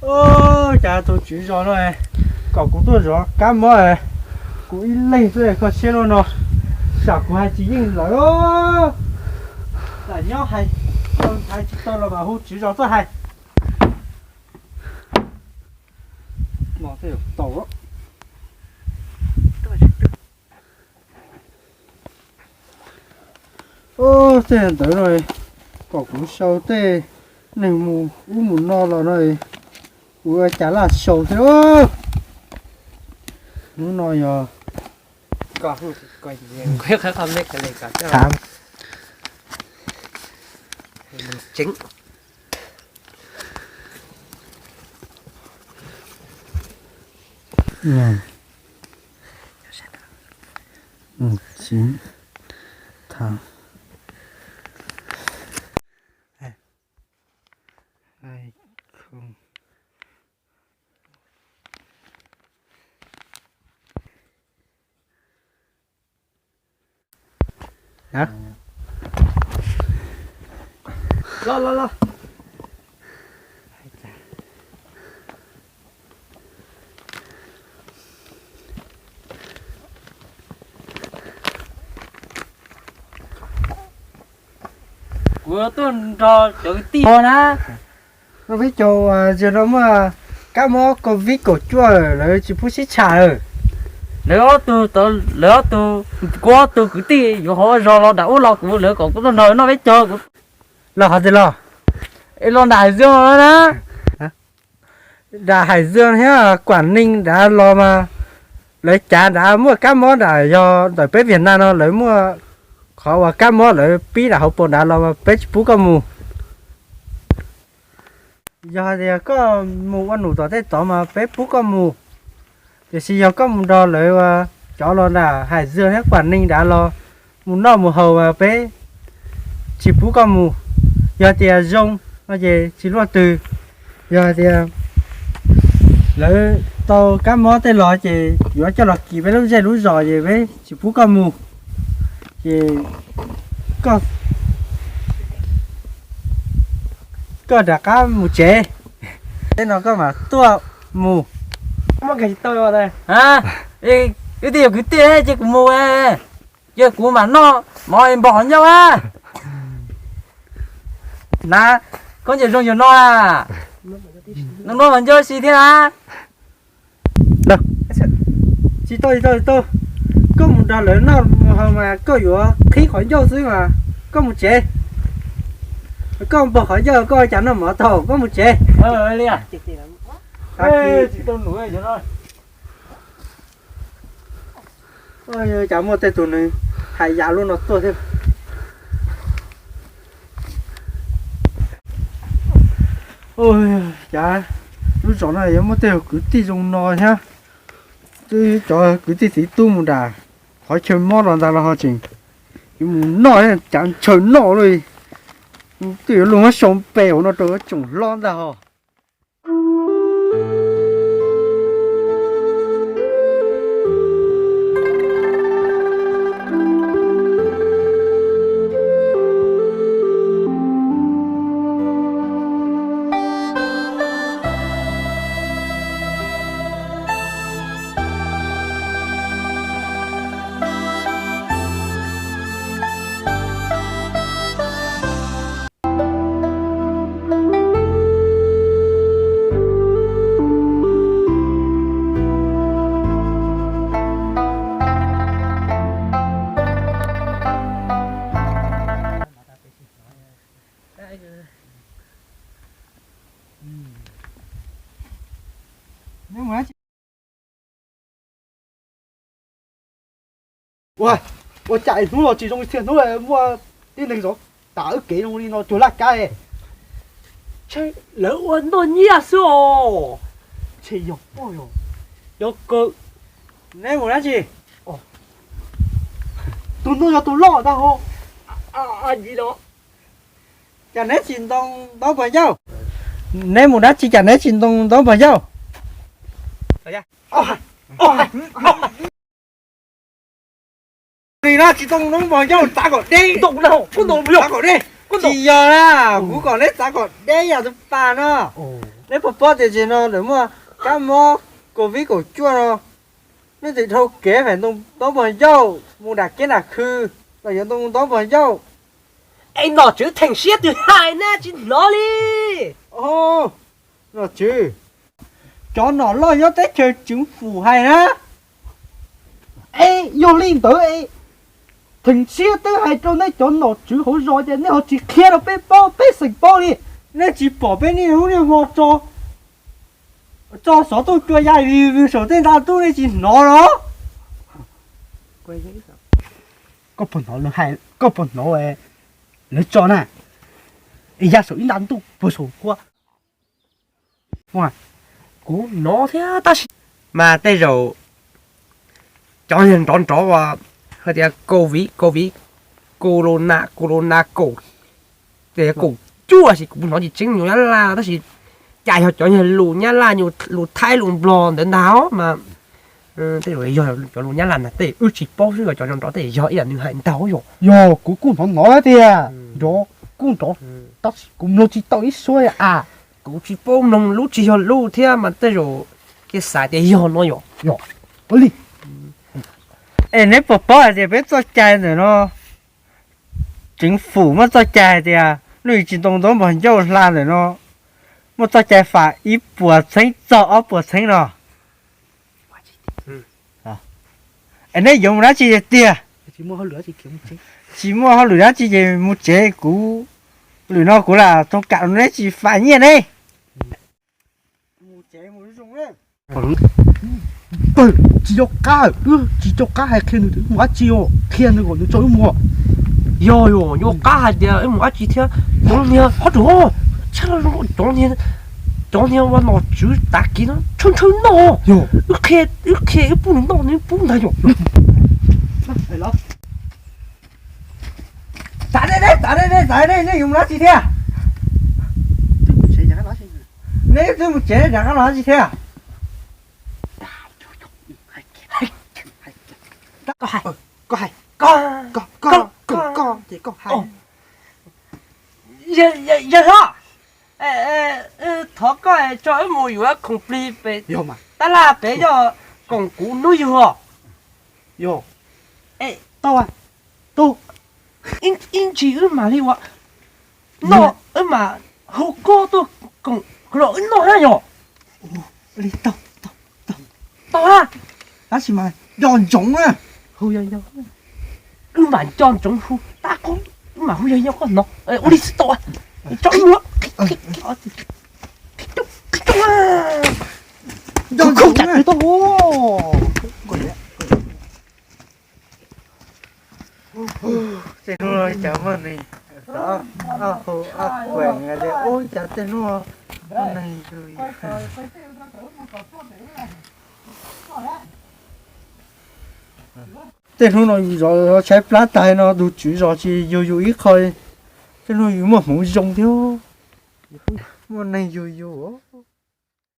Cas tus tswv zos no kom kuv tuaj zov kab mob, kuv ib leeg xwb kho siab luaj no, tsam kuv hais tsis yeej lawm. Lam nyob hais, hais tsis tau los mam hu tswv zos tuaj hais. Tej ntawd no kom kuv sau tej neeg mus ub mus no los no, kuv ua cas laj sau thiab. Hnub no yog tseeb. Kuv tuaj nrog cov kwv tij na. Peb caug, zaum no muaj kab mob covid kaum cuaj lawm, lawv tsis pub sib tsham lawm. Lawv ob tug, lawv ob tug, kuv ob tug kwv tij yuav hauv zos los nram ub los kuv, lawv kom kuv tuaj nrog noj peb caug. Los qhov twg los? Es los nram Hais Zos no na. Nram Hais Zos thiab Kuam Nees nrad los mas lawv cav nrad muaj kab mob nrad, yog ntawm peb Viaj Nam no lawv muaj qhov uas kab mob lawv pib nram hauv paus nrad los mas peb tsis pub koj mus. Yog hais tias koj mus ua num tom tej tod mas peb pub koj mus, tiam sis yog koj mus nrog lawv cov los nram Hais Zos thiab Kuam Nees nrad los mus noj mus haus mas peb tsis pub koj mus. Yog tias zoo no ces tsis luaj twg. Yog hais tias lawv tau kab mob tej los ces yuav coj los kis peb lub zej lub zos ces peb tsis pub koj mus. Ces koj rov qab mus tsev. Tej no koj mam tuaj mus. Kwv tij, yog kwv tij ces kuv mus, ces kuv mam noj mov npog qhov ncauj a. Na, koj nyiam zoo yam no a? Noj mov ncauj si thiab na. Tsis tau, tsis tau, tsis tau. Koj mus nrog lawv noj mus haus mas koj yuav qhib qhov ncauj xwb mas. Koj mus tsev. Koj npog qhov ncauj koj ua cas noj mov tau, koj mus tsev. Cas muaj tej tus nws hais yam luaj no tuaj thiab. Cas lub zos no yuav muaj tej kwv tij zoo no thiab. Twb cov kwv tij txiv tub mus nram qhov chaw mob los ntag los ho tseem yuav mus noj, cas ntshaw noj li. Twb yuav luag muab sau npe hauv no rau tsoom hlob ntag ho. Ua, ua cas hnub no tsis zoo txhia hnub muaj tib neeg zov tas wb kev zoo li no cuag laj kab. Lawv ua noj nyiaj xwb os. Neb mus dab tsi? Tus no yog tus loj ntag ho. Cas neb tsis ntoo ntaub npog ncauj? Neb mus dab tsi cas neb tsis ntoo ntaub npog ncauj? Li no tsis ntoo ntaub npog ncauj, txav kom deb. Tsis yog na, kuv kom neb txav kom deb yam tus pas no. Neb puas paub tias tam sim no lawv muaj kab mob covid kaum cuaj no, nej tsis dhau kev feem ntoo ntaub npog ncauj mus nram kiab nram khw los yuav ntoo ntaub npog ncauj. Es nom tswv theem siab twg hais na tsis hnov li. Nom tswv, cov nom loj nyob teb chaws tseev fum hais na. Es yog li ntawd, theem siab twb hais rau nej cov nom tswv hauv zos ces nej ho tsis qhia rau peb paub peb xeem paub li. Nej tsis pom peb niaj hnub niaj hmo tso, tso xov tooj cua ya vig vig saum tej nta ntuj nej tsis hnov los? Koj puas hnov lawv hais, koj puas hnov lawv tso na? Es ya saum ib nta ntuj puag saum kua. Kuv hnov thiab tab sis mas tej zaum cov nrov nrov uas hais tias covid covid, corona corona kaum, kaum cuaj ces kuv hnov tsis tseeb lus Nyab Laj tab sis cas yog cov lus Nyab Laj, lus Thaib lus Nplog ntawd ntag mas tej zaum yog cov lus Nyab Laj ntag, tej wb tsis paub xwb, cov nrov nrov tej yog ib yam nws hais ntag yom. Yog kuv kuj hnov hnov tiag, nrov kuj nrov tab sis kuv mloog tsis tau ib suab a. Kuv tsis paub mloog lub tsis yog lub thiab mas tej zaum cia xav tias yog no yom. Yog, ua li. Es neb puas paub hais tias peb txoj cai ntawm no, tseev fum muaj txoj cai hais tias nej tsis ntoo ntaub npog ncauj hla ntawm no, muaj txoj cai fam ib puas txheeb txog ob puas txheeb no. Es neb yuav mus dab tsi tiag? Tsis muaj hauj lwm dab tsi ces mus tsev, kuv lwm no kuv lam tau kam neb tsis fam nyiaj ne. Tsis nco qab, wb tsis nco qab hais qhia nws tias wb mus dab tsi os, qhia nws kom nws tso wb mus. Yog yog nco qab hais tias wb mus dab tsi thiab. Cov niag, ho rau, tshaj, cov niag, cov niag ua nom tswv tav kev no ntshaw ntshaw noj. Wb qhia, wb qhia wb pub nws noj nws pub ntag yom. Tam ne, tam ne, tam ne, nej yuav mus dab tsi thiab? Neb twb mus tsev, rov qab los dab tsi thiab? Koj hais, koj hais, koj, koj, koj, koj, ces koj hais. Yawg hlob, thov koj tso wb mus yuav khoom plig pem tab laj pem yog koom kuv hnub yug os. Yog, tau, tau. Ib ntsis wb mam li ua noj, wb mam hu koj tuaj koom los wb noj hab yog. Li tau, tau, tau. Tau hab. Tab sis mas nco ntsoov na. Hu yog yog, wb mam nco ntsoov hu tab qub, wb mam hu yog yog koj hnov. Ua li xwb tau. Tso wb mus. Nco ntsoov na. Tej hnub no cov muaj neeg, ob hu ob kuam tias ub cas tej hnub muaj neeg yug yus. Tej hnub no yus zov tshaib plab tas no tus tswv zos tsis yug yus ib qho, tej hnub yus muaj hmoov zoo thiab. Muaj neeg yug yus.